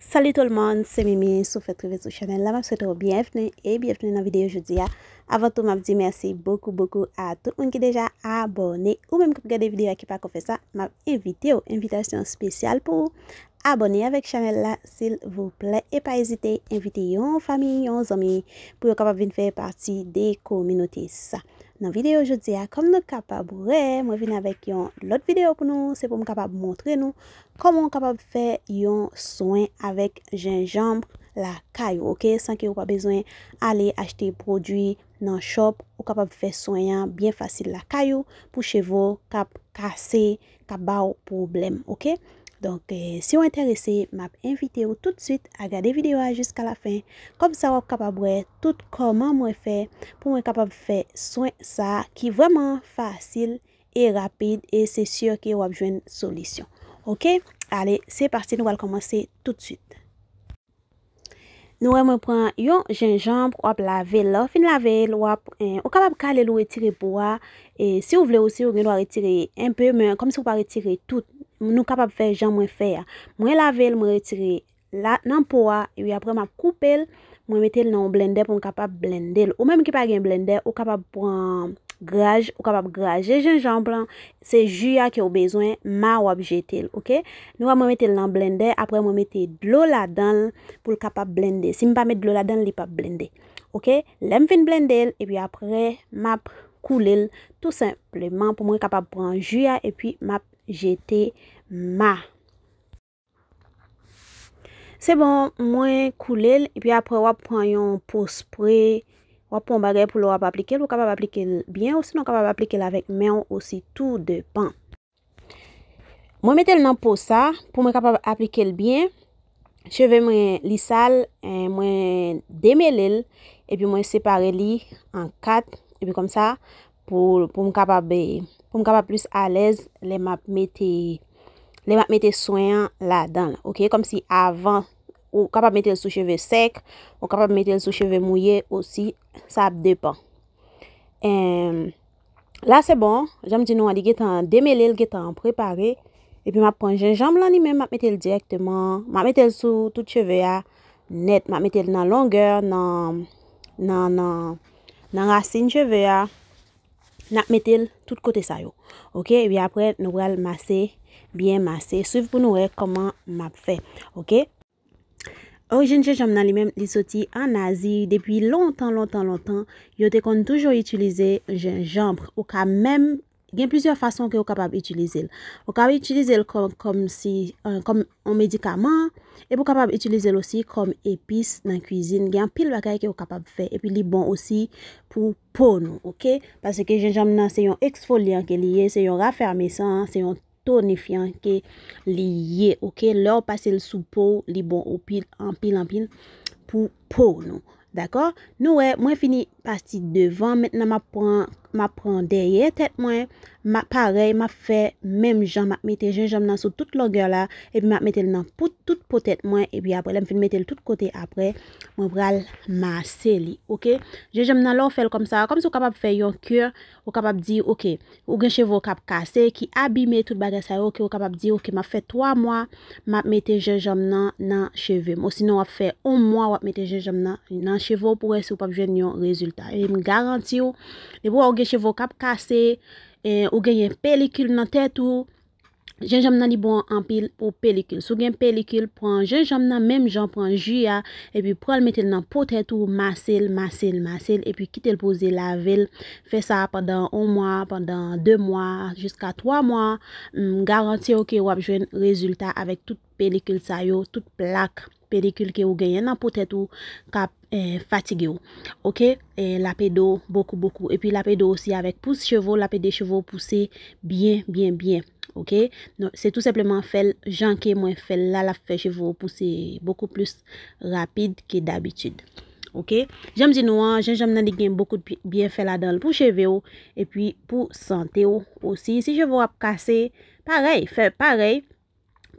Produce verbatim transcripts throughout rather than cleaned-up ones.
Salut tout le monde, se Mimi, si w fèk rive sou chanèl la, m ap swete w byenvni e byenvni nan videyo jodi a. Avan tou, m ap di mèsi bokou, bokou a tout moun ki deja abòne. Ou menm k ap gade videyo a ki pako fè sa, m ap envite w, envitasyon espesyal pou ou, abòne avèk chanèl la, silvouplè. E pa ezite envite yon fanmi, yon zanmi, pou yo kapab vin fè pati de kominote sa. Nan videyo jodi a, kòm nou kapab wè, mwen vin avèk yon lòt videyo pou nou, se pou m kapab montre nou kòman w kapab fè yon swen avèk jenjanm lakay ou, oke? San ke ou pa bezwen ale achte pwodui nan shop, ou kapab fè swen an byen fasil lakay ou pou cheve w k ap kase, k ap ba w pwoblèm, oke? Donk, eh, si w enterese, m ap envite w toutswit a gade videyo a jiska lafen. Kòmsa w ap kapab wè tout kòman mwen fè pou mwen kapab fè swen sa a ki vrèman fasil e rapid, e se si ke w ap jwenn solisyon. Oke? Ale, se pati, nou pral kòmanse toutswit. Nou wè mwen pran yon jenjanm, w ap lave l. Lè w fin lave l, w ap, eh, ou kapab kale l ou retire po a. E si w vle osi, ou gen dwa retire enpe, men kòmsi w pa retire tout. Nou kapab fè jan mwen fè a. Mwen lave l, mwen retire la, nan po a, epi apre m ap koupe l, mwen mete l nan yon blendè pou m kapab blende l. Ou menm ki pa gen blendè, ou kapab pran graj, ou kapab graje jenjanm lan, se ji a ke w bezwen, ma w ap jete l, oke? Nou wè mwen mete l nan blendè, apre mwen mete dlo ladan l pou l kapab blende. Si m pa met dlo ladan l, li p ap blende, oke? Lè m fin blende l, epi apre, m ap koule l tou senpleman pou mwen kapab pran ji a, epi m ap jete ma. Se bon, mwen koule l, epi apre w ap pran yon po spre, w ap pran yon bagay pou lè w ap aplike l, ou kapab aplike l byen, osinon w kapab aplike l avèk men w osi, tou depan. Mwen mete l nan po sa, pou mwen kapab aplike l byen. Cheve mwen, li sal, eh, mwen demele l, epi mwen separe li an kat, epi kòmsa, pou, pou m kapab, eh, pou m kapab plis alèz lè m ap mete, lè m ap mete swen an ladan l, oke? Kòmsi avan, ou kapab mete l sou cheve sèk, ou kapab mete l sou cheve mouye osi, sa ap depan. Em, la se bon, jan m di nou an, li gentan demele, l gentan prepare, epi m ap pran jenjanm lan li menm, m ap mete l dirèkteman, m ap mete l sou tout cheve a nèt, m ap mete l nan longè, nan, nan, nan, nan rasin cheve a. N ap mete l tout kote sa yo. Oke, epi apre, nou pral mase, byen mase. Swiv pou nou wè kòman m ap fè. Oke? Orijin jenjanm nan li menm, li soti ann Azi. Depi lontan, lontan, lontan, yo te konn toujou itilize jenjanm. Ou ka menm, gen plizyè fason ke ou kapab itilize l. Ou ka itilize l kòm, kòm si, eh, kòm yon medikaman, epi ou kapab itilize l osi kòm epis nan kwizin. Gen anpil bagay ke ou kapab fè. Epi li bon osi pou po nou, oke? Paske jenjanm nan se yon eksfolyan ke li ye, se yon rafèmisan, se yon tonifyan ke li ye, oke? Lè w pase l sou po w, li bon anpil, anpil, anpil pou po nou. Dakò? Nou wè, mwen fini pati devan, mentnan m ap pran, m ap pran dèyè tèt mwen, m ap, parèy, m ap fè menm jan, m ap mete jenjanm nan sou tout longè la, epi m ap mete l nan pou, tout po tèt mwen, epi apre, lè m fin mete l tout kote apre, mwen pral mase li, oke? Jenjanm nan, lè w fè l kòmsa, kòmsi w kapab fè yon kè, ou kapab di, oke, ou gen cheve w k ap kase, ki abime, tout bagay sa yo, oke, ou kapab di, oke, m ap fè twa mwa, m ap mete jenjanm nan nan cheve m. Osinon, w ap fè yon mwa, w ap mete jenjanm nan nan cheve w pou wè si w p ap jwenn yon rezilta. E m garanti w, depi w wè w gen cheve w k ap kase, eh, ou genyen pelikil nan tèt ou, jenjanm nan li bon anpil pou pelikil. Si w gen pelikil, pran jenjanm nan, menm jan pran ji a, epi pran l mete l nan po tèt ou, mase l, mase l, mase l, epi kite l poze, lave l. Fè sa pandan yon mwa, pandan de mwa, jiska twa mwa. M garanti w ke w ap jwenn rezilta avèk tout pelikil sa yo, tout plak pelikil ke ou genyen nan po tèt ou k ap, eh, fatige w. Oke? Eh, l ap ede w bokou, bokou. Epi l ap ede w osi avèk pous cheve w, l ap ede cheve w pouse byen, byen, byen. Oke? Non, se tou senpleman fè l jan ke mwen fè l la, l ap fè cheve w pouse bokou plis rapid ke dabitid. Oke? Jan m di nou an, jenjanm nan li gen bokou de byenfè ladan l pou cheve w, epi pou sante w osi. Si cheve w ap kase, parèy, fè parèy.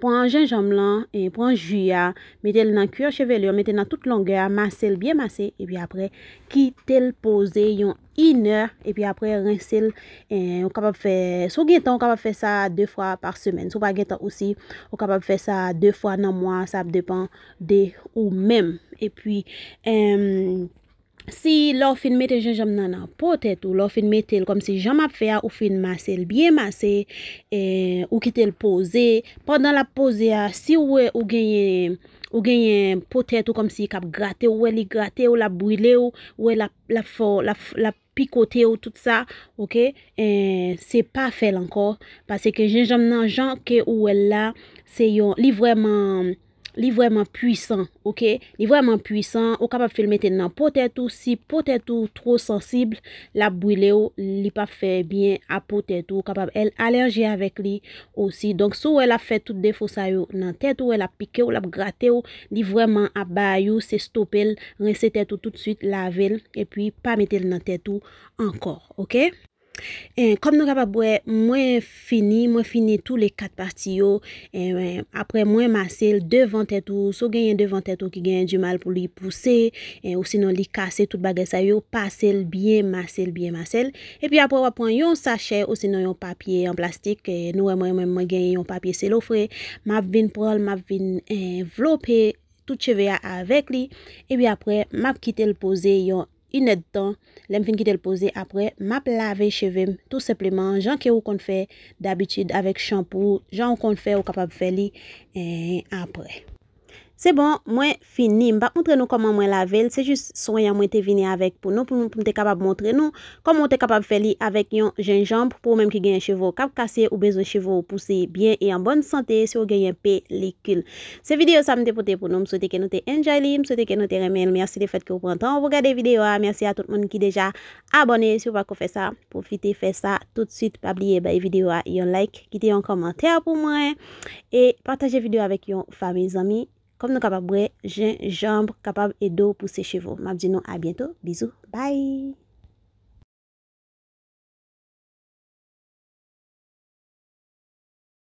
pran jenjanm lan, e pran ji a, mete l nan cuir chevelu, mete l nan tout longè a, mase l byen mase, epi apre, kite l poze yon inè, epi apre, rense l, e, ou kapab fè, si w gen tan, ou kapab fè sa de fwa pa semèn. Si w pa gen tan osi, ou kapab fè sa de fwa nan mwa, sa ap depann de ou menm. Epi, em, si lè w fin mete jenjanm nan nan po tèt ou, lè w fin mete l kòmsi jan m ap fè a, ou fin mase l byen mase, e, ou kite l poze. Pandan l ap poze a, si w wè ou genyen, ou genyen po tèt ou kòmsi k ap grate w, ou wè li grate w, l ap brile w, ou wè l ap, l ap fè w, l ap, l ap pikote w, tout sa, oke? E, se pa fè l ankò, paske jenjanm nan jan ke ou wè l la, se yon, li vrèman, li vrèman pwisan, oke? Li vrèman pwisan, ou kapab fè l mete l nan po tèt ou, si po tèt ou twò sansib, l ap brile w, li p ap fè byen a po tèt ou, ou kapab al-, alèji avèk li osi. Donk, si w wè l ap fè tout defo sa yo nan tèt ou, wè l ap pike w, l ap grate w, li vrèman ap bay ou, se stope l, rense tèt ou toutswit, lave l, epi pa mete l nan tèt ou ankò, oke? E, kòm nou kapab wè, mwen fini, mwen fini tou le kat pati yo. E, apre mwen mase l devan tèt ou, si w genyen devan tèt ou ki genyen dimal pou li pouse, e, ou sinon li kase, tout bagay sa yo, pase l byen, mase l byen, mase l. Epi apre w ap pran yon sachè ou sinon yon papye an plastik, e, nou wè mwen menm mwen genyen yon papye selofre, m ap vin pran l, m ap vin, e, vlope tout cheve a avèk li, epi apre m ap kite l poze yon inèdtan. Lè m fin kite l poze, apre m ap lave cheve m tou senpleman jan ke ou konn fè dabitid avèk chanpou, jan ou konn fè, ou kapab fè li, e, apre. Se bon, mwen fini. M p ap montre nou kòman mwen lave l, se jis swen an mwen te vini avèk pou nou, pou, pou m te kapab montre nou kòman w te kapab fè li avèk yon jenjanm. Pou ou menm ki genyen cheve w k ap kase, ou bezwen cheve w pouse byen e an bòn sante, si w genyen pelikil. Se videyo sa m te pote pou nou. M swete ke nou te enjoy li, m swete ke nou te renmen l. Mèsi lefèt ke w pran tan w pou gade videyo a. Mèsi a tout moun ki deja abòne. Si w pako fè sa, pwofite fè sa toutswit. Pa bliye bay videyo a yon like, kite yon kòmantè pou mwen, e pataje videyo avèk yon fanmi, zanmi. Kòm nou kapab wè, jenjanm kapab ede w pouse cheve w. M ap di nou a byento. Bizou. Bye!